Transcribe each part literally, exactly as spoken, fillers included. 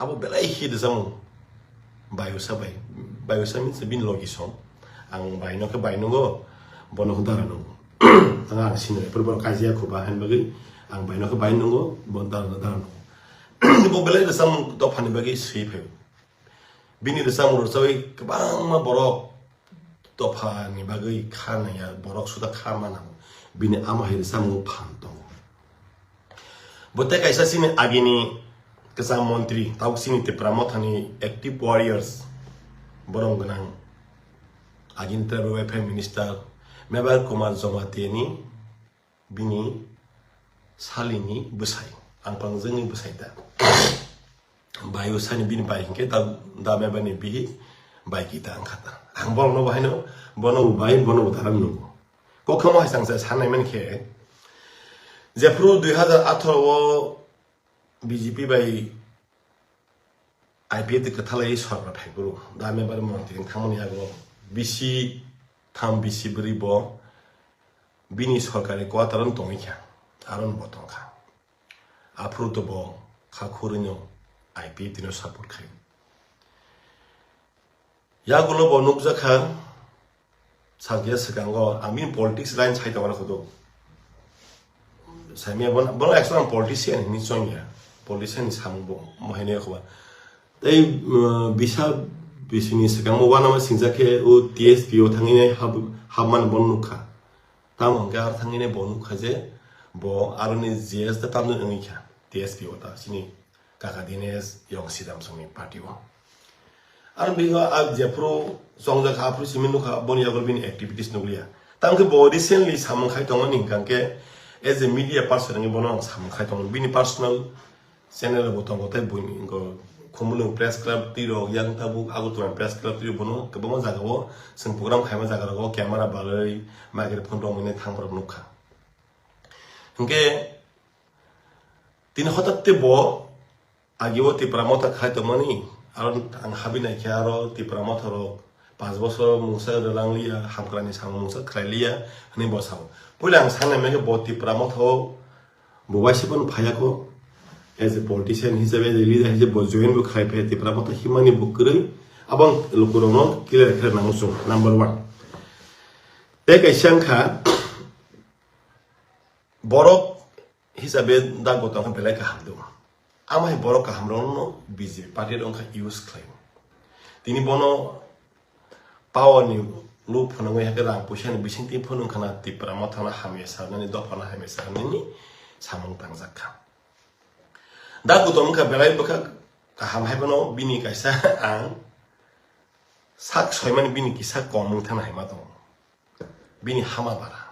Abo belai khe rwchapmung. Bayusa bai. Bayusa means bini logi song. Ang bai no khe bai nungo, bono khe dara nungo. Ang, ang sini, pura bono kajiya khuba hain bagwi. Ang bai no khe bai nungo, bono dara, dara nungo. Bo belai rwchapmung dophani bagwi swi phaio. Bini rwchapmung rwchawi kwbangma borok dophani bagwi kha naiya, borok suda kha mana. Bini ama hai rwchapmung phan tongo. Bo tei kaisa chini agini kwcham montri, tabuk chini Tipra Mothani active warriors, borok gwnang agini tribal welfare minister Mebar Kumar Jamatia ni bini salini bwsai, ang pangjwngni bwsai ta. Bayusani bini bai hinkhe da, da Mebarni bihi bai kita wngkha ta. Ang borokno bo haino, bono bo bai, bono bo daram nungo. Kokhamo hai changsa sanai man khe, jephru dui hazar atharo o B J P bai I P F T kwthalai sorkar phaiphuru, da Mebar montri wng thangmani yago bisi tham bisi bwrwi bo bini sorkari quarter-o tongwi kha, aro bo tongkha. Aphuru to bo kha khurwino I P F T no support khai. Yagulo bo nukjakha, sakya swkango, ang bini politics line sai tongmani khudu. Saimya bono, bono actually ang politician hinwi chongya. Politician ni samung bo, mo haino khuba. Tei, uh, bisa bisini swkango uanama singjak khe o T S P O thangwi nai hab-, habmani bono nukha. Tamo hwnkhe aro thangwi nai bo nukha je bo aroni G S da tamjani wngwi kha T S P O ta chini kaka Dinesh Yong Sidam songni party o. Aro bigo a jephru chongjak kha aphru simi nukha boni yago bini activities nukliya. Tamo khe bo recently samung khai tongmani hwnkha khe as a media person wngwi bono ang samung khai tongo bini personal channel bo tongo tei buini wngkha Khumulwng Press Club twi rok yang tabuk Agartala Press Club twi rok bono kwbangma jaga o chwng program khaima jaga rogo camera balai microphone rok mwnwi thangphru nukha. Hwnkhe tini hotak te bo agi o Tipra Motha khai tongmani aro ang habi naikhe aro Tipra Motha rok panch bosor mungsa rwlangliya, hamkrani samung mungsa khlailiya hwnwi bo sao. Puila ang sanai mankhe bo Tipra Motha o bo waisa phano phaiya kho. As a politician hisabe, as a leader hisabe bo join bo khlai phaiya Tipra Motha himani bo kwrwi. Abo ang lukurokno clear khe nang muchung, number one. Tei kaisa wngkha borok hisabe da Gautam khe belai kaham do. Amo hai borok kaham rokno B J P party rok wngkha use khlai. Tini bono power ni lob phunugwi hakhe rang puisa ni bisingtwi phunung khana Tipra Motha no hamya sanani, dopha no hamya sanani samung tangjak kha. Da Gautam wngkha belai bwkha kaham hai bono bini kaisa ang sak soimani bini kisa kom wng thangna hai ma tongo. Bini hama bara.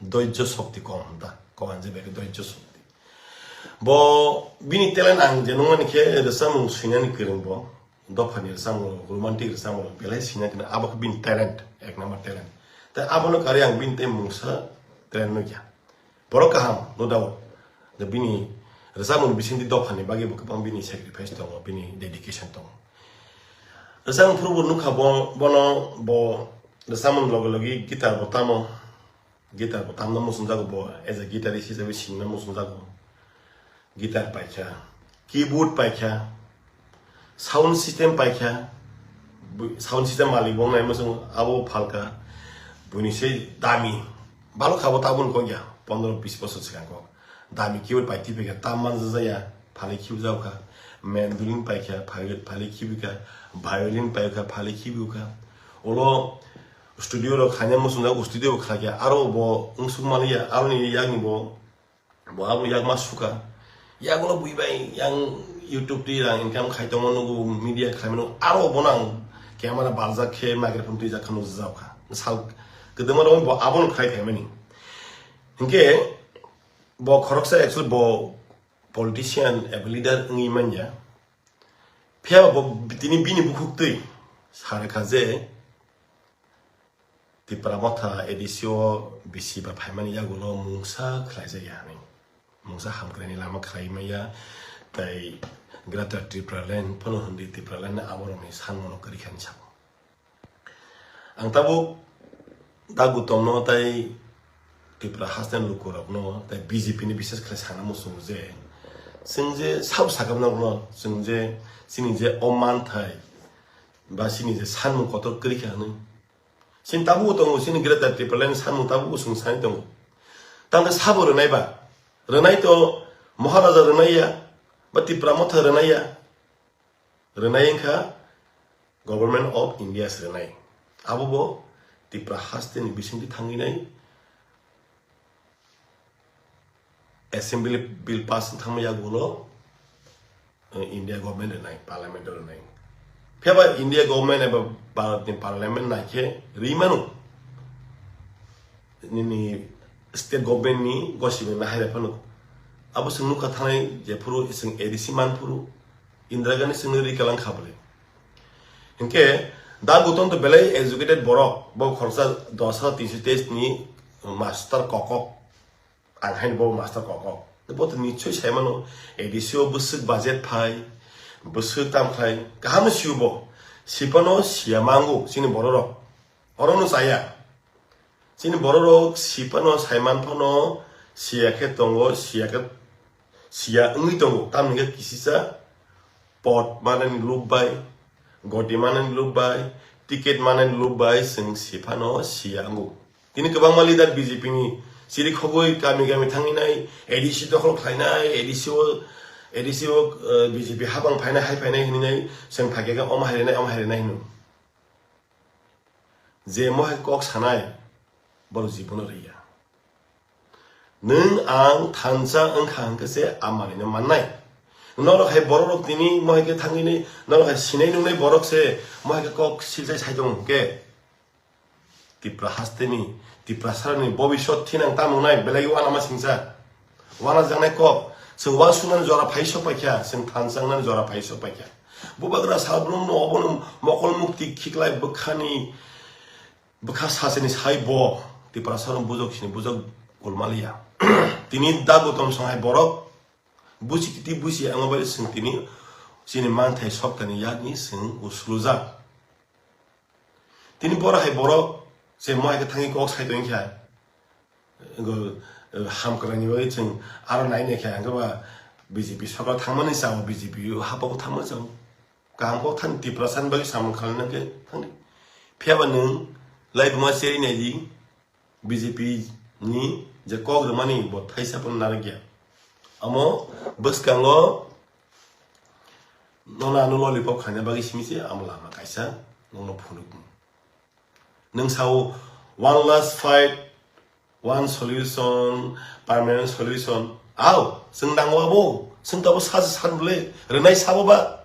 Doijjo shokti kom hwn ta, koan je bai khe doijjo shokti. Bo bini talent ang je nungmani khe rwchapmung swinani kwrwng bo, dophani rwchapmung, romantic rwchapmung belai swina kwrwng, abo khe bini talent, ek number talent. Tai abono karwi ang bini tei mungsa talent nukya. Borok kaham, no doubt. Da bini rwchapmung bisingtwi dophani bagwi bo kwbang bini sacrifice tongo, bini dedication tongo. Rwchapmung phuru bo nukha bo, bono bo rwchapmung logi logi guitar bo tamo. Guitar bo tamna muchungjago bo, as a guitarist hisabe sinna muchungjago. Guitar paikha, keyboard paikha, sound system paikha, bu-, sound system malik bo wngnai muchung abo phalka, buini se dami, balok kha bo tabun kok ya, pondro bis bosor swkang kok. Dami keyboard pai twi paikha, tam manjak ya, phalwi khibijago kha, mandolin paikha, phalwi, phalwi khibikha, violin paikha, phalwi khibikha. Ulo studio rok khaina muchungjago, studio bo khlai kha, aro bo wngsuk manliya, aroni yakni bo, bo abo yakma sukha. Yagulo bui bai yang YouTube twi rang income khai tongo, nugo media khlaimano, aro bono ang camera baljak khe microphone twijak kha nukjak kha. Sal kwdwma rok bo abono khlai phaimani. Hinkhe bo khoroksa actually bo politician eba leader wngwi manya. Phiya bo tini bini bukhuk twi sa rwkha je Tipra Motha A D C o bisi ba phaimani yagulo mungsa khlaijakya hinwi. Mungsa hamkraini lama khlai maya tei Greater Tipraland phano hwnwi Tipraland aborokni sanmano kwrwi kha hinwi sabo. Ang tabuk da Gautamno tei Tipra hasteni lukurokno tei B J P ni bises khlai sana muchungo je Chwng je sabo sakha norokno, chwng je chini je o manthai ba chini je sanmung kotor kwrwi kha hwnwi. Chini tabukbo tongo, chini Greater Tipraland sanmung tabukbo chwng sani tongo. Tamo sabo rwnai ba? Rwnai to Maharaja rwnai ya, ba Tipra Motha rwnai ya. Rwnai wngkha Government of India se rwnai. Abo bo Tipra hasteni bisingtwi thangwi nai. Assembly bill pass wng thangma yagulo, eh, India government rwnai, parliament rwnai. Phiya ba India government eba Bharat ni parliament nai khe rwi mano. Nini state government ni gosibeng nahai phano. Abo chwng nukha thanai jephuru chwng A D C manphuru Indira Gandhi chwngno rwi kalang kha bwle. Hinkhe da Gautam to belai educated borok, bo khoroksa dos hajar tinso teis ni master kokok. Ang haino bo master kokok. Bo to nichoi sai mano, A D C o bwswk budget phai, bwswk tam khlai, kaham no sio bo. Sipano siya mango, chini bororok. Oro no chaya. Chini bororok sipano saiman phano siya khe tongo, siya khe, siya wngwi tongo. Tamni khe kisisa pot manani lob bai, goti manani lob bai, ticket manani lob bai chwng siphano siya wngo. Tini kwbangma leader B J P ni chiri khogwi kami kami thangwi nai, A D C dokhol khlainai, A D C o, A D C o, eh, B J P habang phainai, hai phainai hinwi nai, chwng phaikhe khe omo hai rwnai, omo hai rwnai hino. Je mohai kok sanai, borok jibono rwya. Nwng ang thansa wngkha hwnkhe se a manwino mannai. Norok hai borok rok tini mohai khe thangwini, norok hai sinai nungnai borok se mohai khe kok silsai sai tongo hwnkhe. Tipra hasteni, Tiprasarani bobiswt thinang tamo wngnai belai uanama singsa. Uanajaknai kok, chwng uansuknani jora phai sok paikha, chwng thansa wngnani jora phai sok paikha. Bubagra salbrumno obono mokol mukti khiklai bwkhani, bwkha sachini sai bo Tiprasarno bujok sini bujok kulmaliya. Tini da Gautam Songhai borok busi kiti busi amo bai chwng tini chini manthai soktani yakni chwng uslujak. Tini borok hai borok se mohai khe thangwi kok sai tongkha. Go, eh, ham kwrwngni bagwi chwng aro nai nai khe, hwnkhe ba B J P sokra thangmani chao, B J P hapao thangmani chao. Kaham kok thani Tiprasani bagwi samung khlaina khe thangdi. Phiya ba nwng laibuma cheri nai di, B J P ni je kok rwmani bo thaisa phano narwkya. Amo bwskango nono ano lollipop khaina bagwi simi se amo lama kaisa nokno phunuk. Nwng sao, "One last fight, one solution, permanent solution." Ao, chwng nango abo, chwng tabo sa se san bwle, rwnai sabo ba.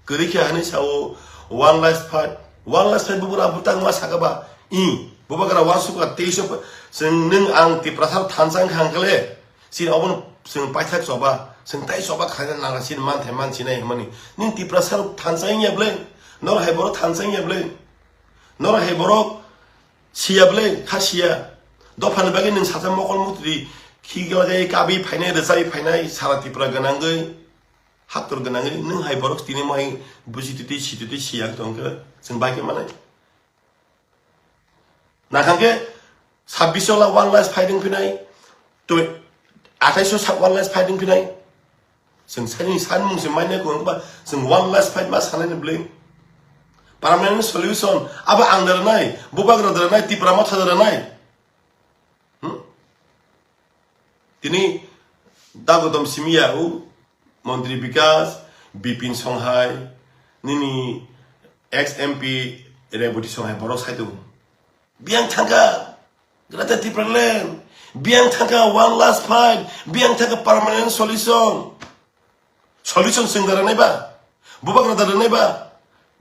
Kwrwi khe hani sao, "One last fight, one last fight," bubagra bwtang ma saka ba. I, bubagra uansukha teisa pa, chwng nwng ang Tiprasa thansa wngkha hwnkhe le, chini obono chwng paithak choba, chwng tai choba khaina nang chini manthai mansinai hwnmani. Nwng Tiprasa thansa wngya bwle, nor hai borok thansa wngya bwle. Norok hai borok siya bwle, kha siya. Dophani bagwi nwng sacha mokol mutri khigla jai kabi phainai, rwchai phainai, sara Tripura gwnangwi, haktor gwnangwi, nwng hai borok tini mohai busi titi, si titi, siya tongkhe, chwng bai khe manai. Nakhang khe sabbish la one last fighting phinai, to athais sa one last fighting phinai. Chwng sani sanmung se mainai kung ba, chwng one last fight ma sanai ni bwle. Permanent solution, abo ang da rwnai, bubagra da rwnai, Tipra Motha da rwnai. Hmm? Tini da Gautam simi ya, u Montri Bikas, Bipin Songhai, nini ex M P Reboti Songhai borok sai tongo. Biyang thangkha Greater Tipraland, biyang thangkha one last fight, biyang thangkha permanent solution. Solution chwng da rwnai ba, bubagra da rwnai ba,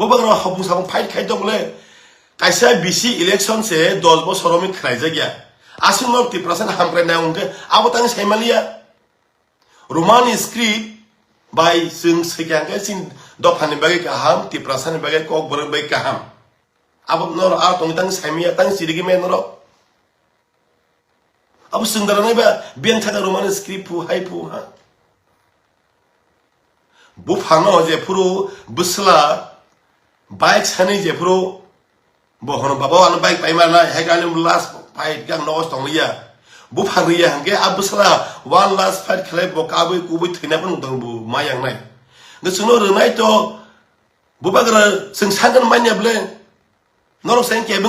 bubagra hopung sapung fight khai tong le. Kaisa bisi election se dos bosor romwi khlai jak ya. Aswk no Tiprasa ni hamkrai nang hwnkhe abo tang sai maliya. Romani script bai chwng swikha hwnkhe chini dophani bagwi kaham, Tiprasa ni bagwi kokborok bai kaham. Abo norok aro tongwi tang saimaya, tang chirigwi maya norok. Abo chwng da rwnai ba, biyang thaka Romani script phu, hai phu, ha? Buphano je phuru bwsla bike sani je phuru bo hono, "Baba, ano bike paima na, hai khe ani last fight khe ang nogo tong liya." Buphang riya hwnkhe a bwsla one last fight khlai bo kabui kubui thwina phano tong bo ma yangnai. Hwnkhe chwngno rwnai to bubagra chwng sakgwn manya ble. Norok se kebeng